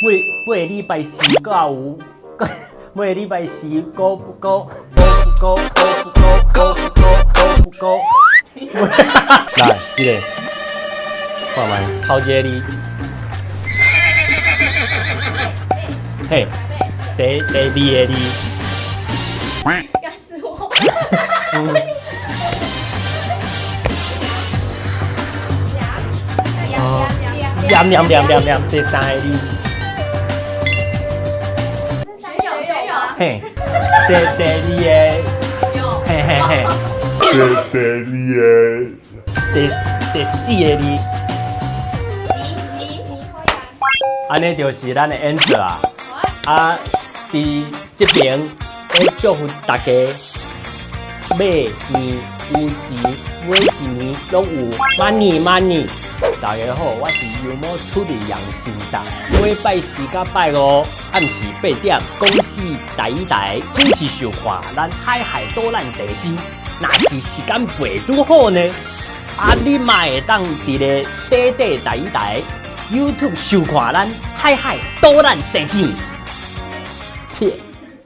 每每個禮拜四閣有，每個禮拜四閣閣閣閣閣閣閣。來，四個，看覓，頭一个字，嘿，第二个字。干死我！念念念念念，第三个字。学友學友。嘿，第二个，嘿嘿嘿。第二个。第四个字。按呢就是咱的 answer 啊。啊，佇這爿欲祝福大家，馬年有錢，每一年攏有 money money。大家好，我是幽默出力楊新達。每拜四佮拜五暗時8點，公視台語台準時收看咱海海賭爛踅生。若是時間袂拄好呢，啊，你嘛會當佇咧短短台語台 YouTube 收看咱海海賭爛踅生。